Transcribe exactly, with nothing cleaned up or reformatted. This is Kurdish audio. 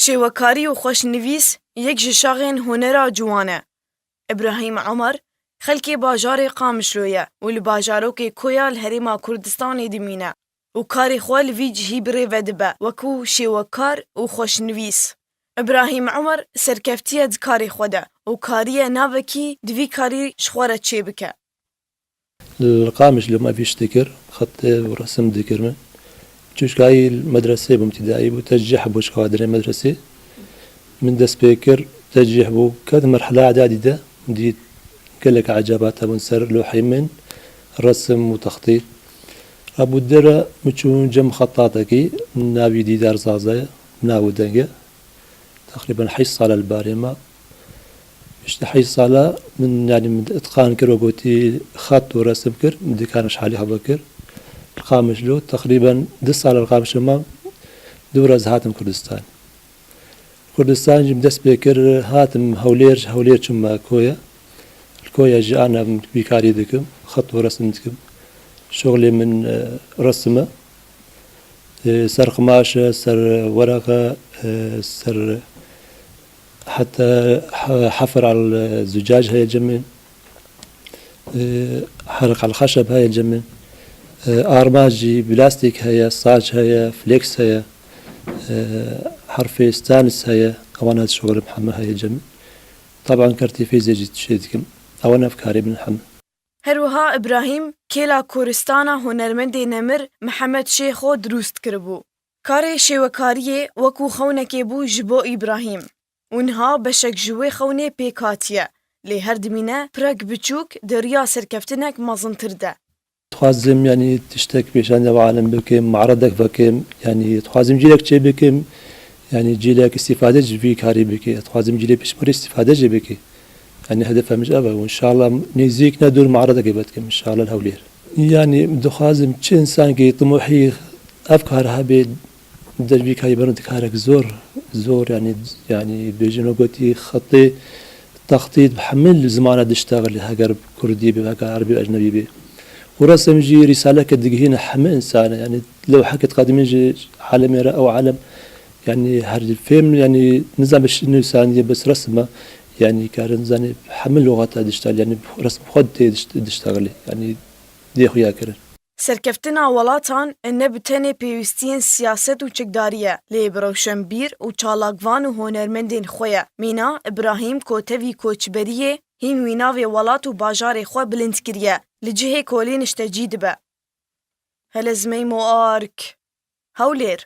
Çêwekarî û xweşnivîs yek ji şaxên hunera ciwan e. Îbrahîm Omer xelkê bajarê Qamişlo ye û li bajarokê Koya li Herêma Kurdistanê dimîne û karê xwe li vî cihî bi rê ve dibe wekû şêwekar û xweşnivîs. Îbrahîm Omer serkeftiye di karê xwe de û kariye navekî di vî karî ji xwe re çêbike. Li Qamişlo me vî tiştê kir, xetê û resim dikir min. Çûşkayî li medresê bûm, îbtidayî bû, tecih bû ji xwe derê medresê. Min dest pê kir, tecih bû, ket merhela edadî de, dît gelek ecabat hebûn ser lûhê min, resim û textît. Rabû dere min çûn cem xetatekî, navî Dîdar Zaza ye, nav û deng e. Teqrîben heşt sal e li barê me. Piştî heşt sala min, yanî min itqan kir, wek gotî xet û resim kir, min dîkan ji halî xwe kir. Li Qamişlo, teqrîben du sal li Qamişlo mam, dû re ez hatim Kurdistan. Kurdistan jî min dest pê kir, hatim Hewlêr, ji Hewlêr çûm me Koya. Li Koya jî ana min vî karî dikim, xet û resim dikim. Şoxlê min, e, resim e. E, ser qimaş e, ser wereq e, e, ser heta he-, hefir al zucac heye cem min. E, herq al xeşeb heye cem min. E, armac jî, plastîk heye, saç heye, flex heye. E, herfê stanis heye. Ewana şoxlim heme heye cem min. Taban kertê fêzê jî çê dikim. Ewana ev karê min heme. Her wiha Îbrahîm kêla koristana hunermendê nemir Mihemed Şêxo dirûst kiribû. Karê şêwekariyê wekû xewnekê bû ji bo Îbrahîm û niha beşek ji wê xewnê pêk hatiye, lê her dimîne pirek biçûk di riya serkeftinek mezintir de. Dixwazim, yanî, tiştek pêşandiya alem bikim, maredek vekim, yanî, dixwazim cîlek çê bikim, yanî, cîlek îstîfade ji vî karî bike, dixwazim cîlê pişmurî îstîfade jê bike. Yanî, hedef min ev e û înşallah nêzîk ne dûr maredekê vedikim, înşallah li Hewlêr. Yanî, dixwazim çi însankî timohî ev kar hebe, dervî karî beno dikarek zor, zor, yanî, yanî, bêjin û gotî xetê textît bi hemî zimana diştexilî, heger kurdî be, heger erebî, ecnebî be. Û resim jî rîsaleke digihîne hemî însan e, yanî, lewheke diqedimî ji alemê re, ew alem, yanî, her fêm, yanî, nizam bi nivîsandiye bes resim e, yanî, karin zanî hemî lûxata diştexilî, yanî, resim xwe tê dişt-, diştexilî, yanî, dê xuya kirin. Serkeftina welatan ne bi tenê pêwîstiyên siyaset û çekdarî ye, lê bi rewşenbîr û çalakvan û hunermendên xwe ye. Mîna Îbrahîm ku tevî koçberiyê hîn wî navê welat û bajarê xwe bilind kiriye, li cihê kolê niştecî dibe. Helezmeymo Ark, Hewlêr.